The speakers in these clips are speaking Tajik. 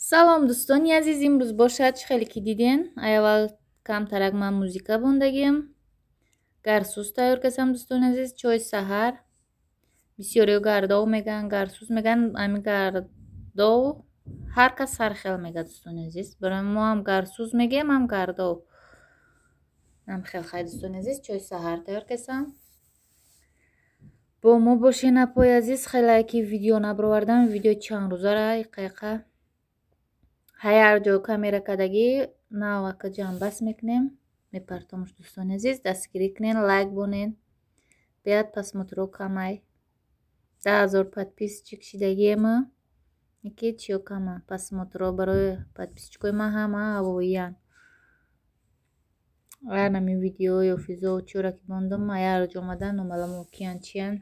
Салом, дӯстони азиз. Имрӯз бошад, чӣ хеле ки диден, аввал камтарак ман музика бондагиам, гарсуз тайёр кардам, дӯстони азиз. Чойи саҳар. Бисёриё гардов мегӯянд, гарсуз мегӯянд. Ами гардов ҳар кас ҳар хел мегӯяд, дӯстони азиз. Барои мо ҳам гарсуз мегӯем, ҳам гардов, ҳам хел. Хай, дӯстони азиз, чойи саҳар тайёр кардам. Бо мо бошен, апои азиз. Хеле ки видео набаровардам, видео чанд рӯзара иқайқа ҳаяр ҷо камера кардагӣ навака ҷамъбаст мекунем, мепартомш. Дӯстони азиз, дастгирӣ кунен, лайк бонен. Беяд просмотро камай, 10 000 подписчик шидагиема, ки чиё кама просмотро. Барои подписчикои ман ҳама ҳавоиян. Ҳар видео ё физо чиёра ки мондам, аяр ҷо омадан, номаълумо киян, чиян.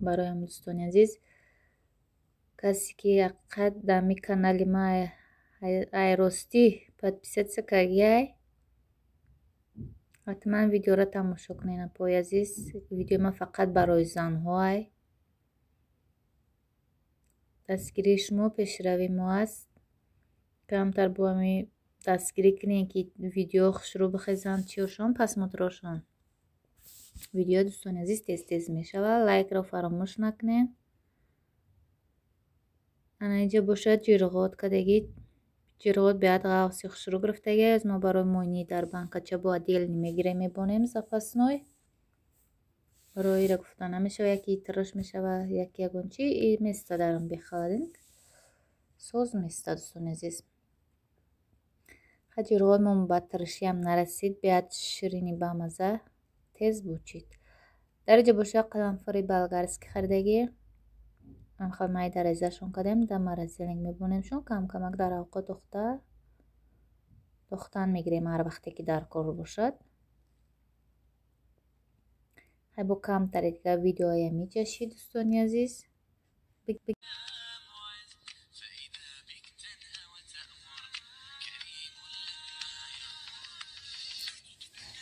Бароям, дӯстони азиз, касе ки ҳақиқат дар канали ма айростӣ подписаться кардагиай, ҳатман видеоро тамошо кунед, апои азиз. Видеои ман фақат барои занҳоай. Дастгирии шумо пешравии мо аст. Камтар бо ҳами дастгирӣ кунед, ки видео хушрӯ бихезанд, чиёшон, просмотрошон. Видео, дӯстони азиз, тез тез мешавад. Лайкро фаромӯш накунед. Ана инҷа бошад ҷирғот кардагӣ. Ҷирғот беҳад ғафси хушрӯ гирифтагӣ. Аз мо барои моинӣ дар банкача бо отдельный мегирем, мебонем запасной. Барои ира гуфта намешава, яки тирш мешава, яки ягон чи и места дарам бе холодильник соз места, дӯстони азиз. Ха, ҷирғотмон ба тиршиам нарасид, беҳад ширини, бамаза, тез бучид. Дар инҷа бошад қаламфури болгарский харидагӣ. Амхел майда резашон кардем, дар морозильник мебонемшон, кам-камак дар авқот духта духтан мегирем, ҳар вақте ки дар кор бошад. Хай, бо камтаре дигар видеоям меҷашид, дӯстони азиз. فإذا بك تنهى وتأمر كريم لما يأمر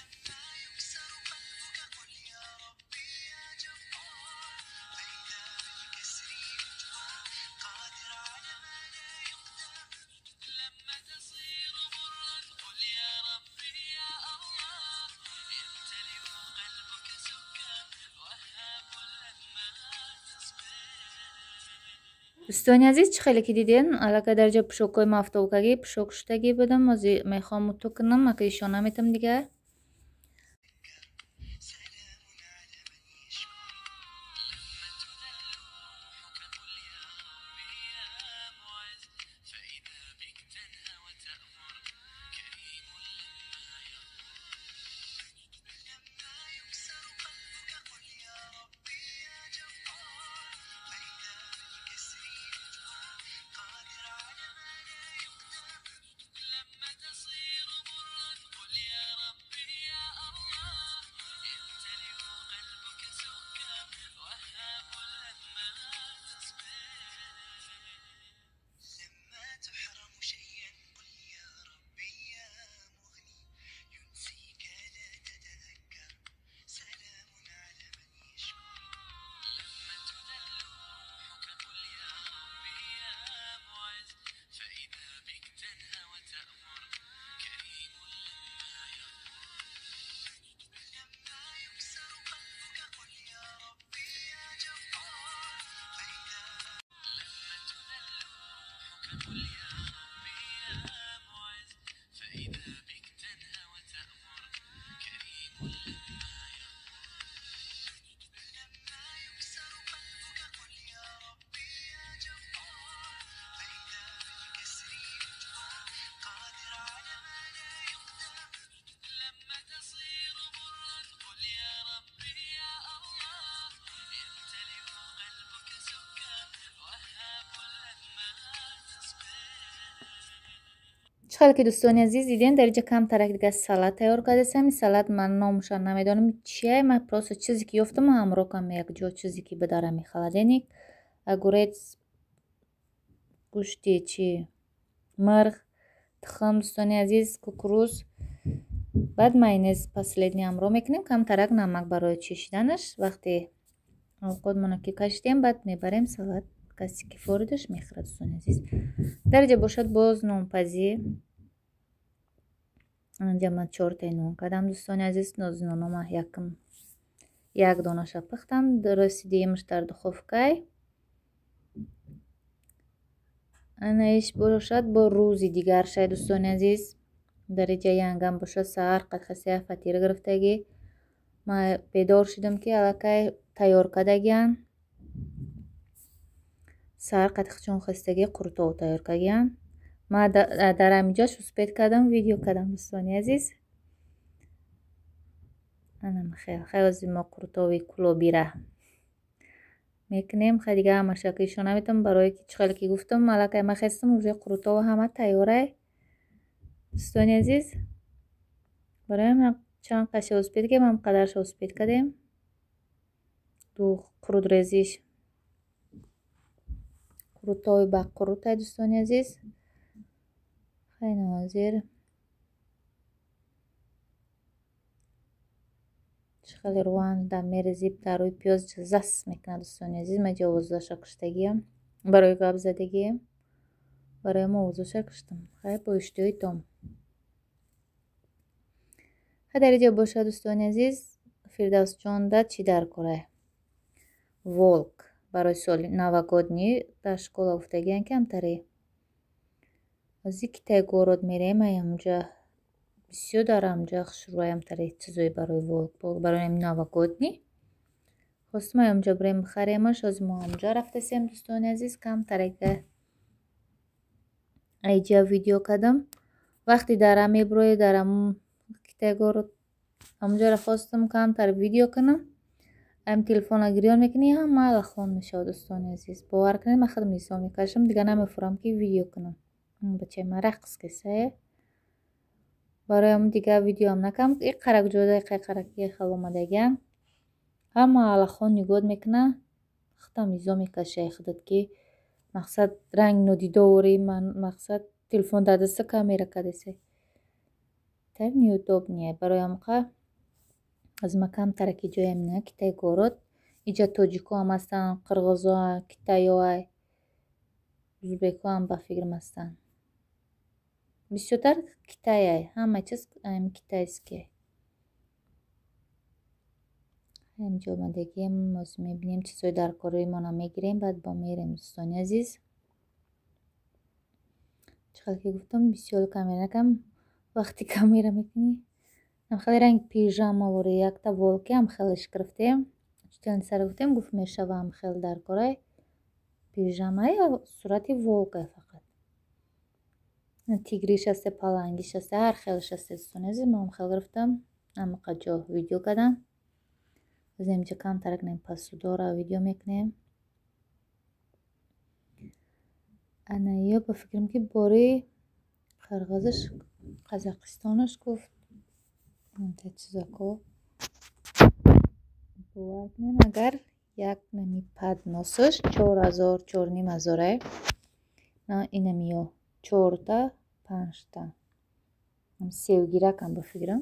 لما يكسر قلبك قل يا ربي يا جبار فإذا بالكسر يجبر قادر على ما لا يقدر لما تصير مرا قل يا ربي يا الله يمتلئ قلبك سكر وهاب لما تصبر. Дӯстони азиз, чӣ хеле ки диден, аллакай дар ҷо пӯшокҳои мафтолкагӣ пӯшок шудагӣ будам. Ҳозир мехоҳам утӯ кунам, ака ишона метам дигар. سلام على من يشكر لما تذل روحك قل يا ربي يا معز فإذا بك تنهى وتأمر كريم لما يأمر لما يكسر قلبك قل يا ربي يا جبار فإذا بالكسر يجبر قادر على ما لا يقدر لما تصير مرا قل يا ربي يا الله يمتلئ قلبك سكر وهاب لما تصبر لما تحرم شيئا قل يا ربي يا مغني ينسيك لا تتذكر سلام على من يشكر لما تذل روحك قل يا ربي يا معز فإذا بك تنهى وتأمر كريم لما يأمر لما يكسر قلبك قل يا ربي يا جبار فإذا لما تذل روحك قل يا ربي يا معز فإذا بك تنهى وتأمر كريم لما يأمر لما يكسر قلبك قل يا ربي يا جبار فإذا بالكسر يجبر قادر على ما لا يقدر لما تصير مرا قل يا ربي يا الله يمتلئ قلبك سكر وهاب لما تصبر. Чӣ хеле ки, дӯстони азиз, диден, дар инҷа камтарак дигар салат тайёр кардасам. Ин салат ман номашро намедонам чия. Ман просто чизе ки ёфтам, ҳамроҳ кам якҷо, чизе ки бидарами холодильник: огурец, гӯшти чи мирғ, тухм, дӯстони азиз, кукуруз, баъд майонез последний ҳамроҳ мекунем, камтарак намак барои чишиданаш. Вақте овқотмонро ки кашидем, баъд мебарем салат. Касе ки форидаш мехӯрад, дӯстони азиз. Дар инҷа бошад боз нонпазӣ. Инҷа ман чортаи нон кардам, дӯстони азиз. Нозинонома якм як донаша пухтам, дурусти дуюмаш дар духовкай. Ана иш бошад бо рӯзи дигар шай, дӯстони азиз. Дар инҷа янгам бошад саҳар қадхасия фатира гирифтагӣ. Ман бедор шудам, ки аллакай тайёр кардагиян. Саҳар қадхичон хастагӣ қурутов тайёр кардагиян. Ман дар ҳаминҷош успеть кардам, видео кардам, дӯстони азиз. Ана хел хел мо қурутови кулобира мекунем. Хай, дига ҳамаша ки ишона метавонам, барое ки чӣ хеле ки гуфтам, аллакай ман хестам, уже қурутова ҳама тайёрай, дӯстони азиз. Барои ҳам чанд қаша успеть кардем, ҳам қадарша успеть кардем. Ду қурутрезиш қурутови ба қурутай, дӯстони азиз. Хай, ҳозир чӣ хеле рӯғанда мерезӣ, дар рӯи пиёз зас мекунад, дӯстони азиз. Ман ҷо овозаша куштагиам барои гап задагиам, барои мо овозаша куштам. Хай, бо иштиҳои том. Хай, дар инҷо бошад, дӯстони азиз, Фирдавсҷонда чӣ дар корай? Волк барои соли новогодний дар школа гуфтагиян, ки ҳамтаре ҳозир Китай город мерем, ай ҳамунҷа бисёр дар ҳамунҷа хушрӯй ҳамтаре чизое барои волк, барои новогодний. Хостум ай ҳамунҷа бирем бихаремаш. Ҳозир мо ҳамунҷа рафтасем, дӯстони азиз. Камтарека айҷа видео кардам. Вақти дара мебурои, дар ҳамун Китай город ҳамунҷаро хостум камтар видео кунам. Ам телефона гирён мекунӣ, ҳама алахон мешавад, дӯстони азиз. Бовар кунед, ман худам ҳисоб мекашам, дига намефурам, ки видео кунам. Бачаи ман рақс кесае. Барои ҳамун дига видеоам накардам. И қарак ҷодаи қайқараки хел омадагиам. Ҳама алахон нигоҳ мекунад, худам изо мекашай худат, ки мақсад ранг нодидовори, ман мақсад телефон дар даста камера кардесай. Так неудобнее. Барои ҳамқа аз ма камтараки ҷоям на Китай город. Иҷа тоҷикоам ҳастанд, қирғизо, китаёай, узбекоам ба фикрам ҳастанд. Бисёртар китаяй, ҳама чиз китайский. Ҳаминҷо омадагием, ҳозир мебинем, чизҳои дар кориимона мегирем, баъд бо мерем, дӯстони азиз. Чӣ хел ки гуфтам, бисёр камера накардам. Вақте камера мекунӣ, ам хеле ранги пижама вори якта волки ам хелеш гирифтем. Учительницаро гуфтем, гуфт мешава ам хел дар корай. Пижамаи сурати волкай фақат. Тигриш ҳасте, палангиш ҳасте, ҳар хелш ҳасте, дӯстони азиз. Ман ам хел гирифтам. Ҳамақа ҷо видео кардам. Ҳозир инҷа камтарак нем посудора видео мекунем. Ана ё ба фикрам, ки бори қирғизиш, Қазоқистонаш гуфт. Инта чизако. Бовар кунед, агар як нами подносаш 4000, 4500 ай. На инамиё чорта, панҷта. Севгиракам ба фикрам.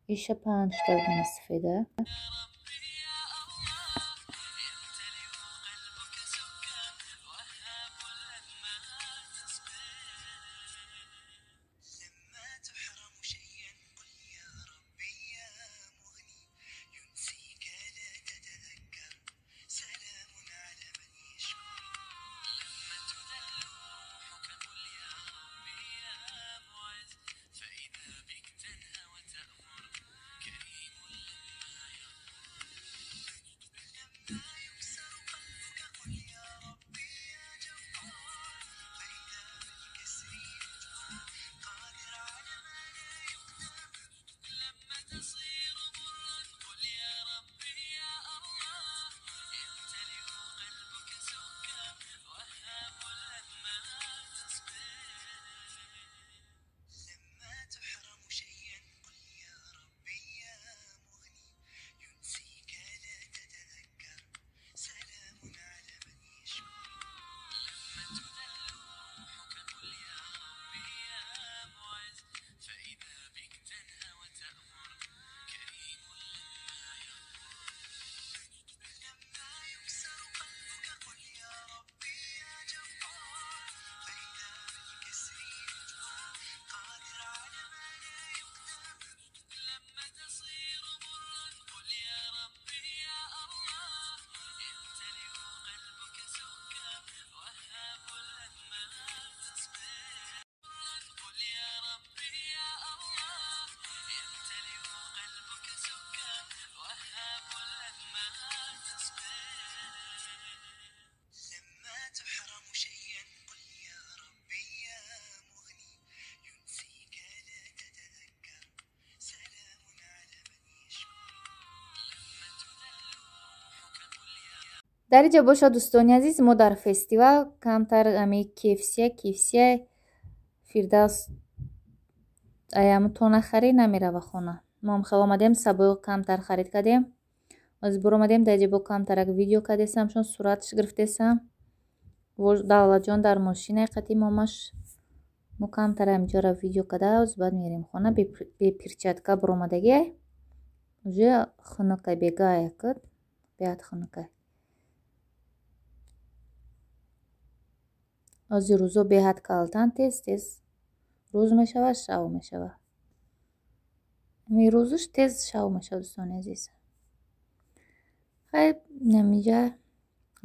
Иша панҷта сафеда. لما تحرم شيئا قل يا ربي يا مغني ينسيك لا تتذكر سلام على من يشكر لما تذل روحك قل يا ربي يا معز فإذا بك تنهى وتأمر كريم لما يغفر. Дар инҷа бошад, дӯстони азиз, мо дар фестивал камтар ами кефсия кефсия. Фирдавс аяму то нахарӣ, намерава хона. Моам хел омадем, сабои камтар харид кардем. Оз буромадем, дар инҷа бо камтарак видео кардесам, чун суратш гирифтесам. Давлатҷон дар мошинаи қати момаш. Мо камтар ҳаминҷоро видео карда, оз баъд мерем хона. Бе перчатка буромадагиай, уже хунукай, бегая куд, беҳад хунукай. Ози рӯзо беҳад калтан, тез тез рӯз мешавад, шав мешавад. Ами рӯзуш тез шав мешавад, дӯстони азиз. Хайр, намиҷа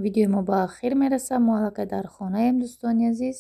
видеои мо ба ахир мерасад. Мо аллакай дар хонаем, дӯстони азиз.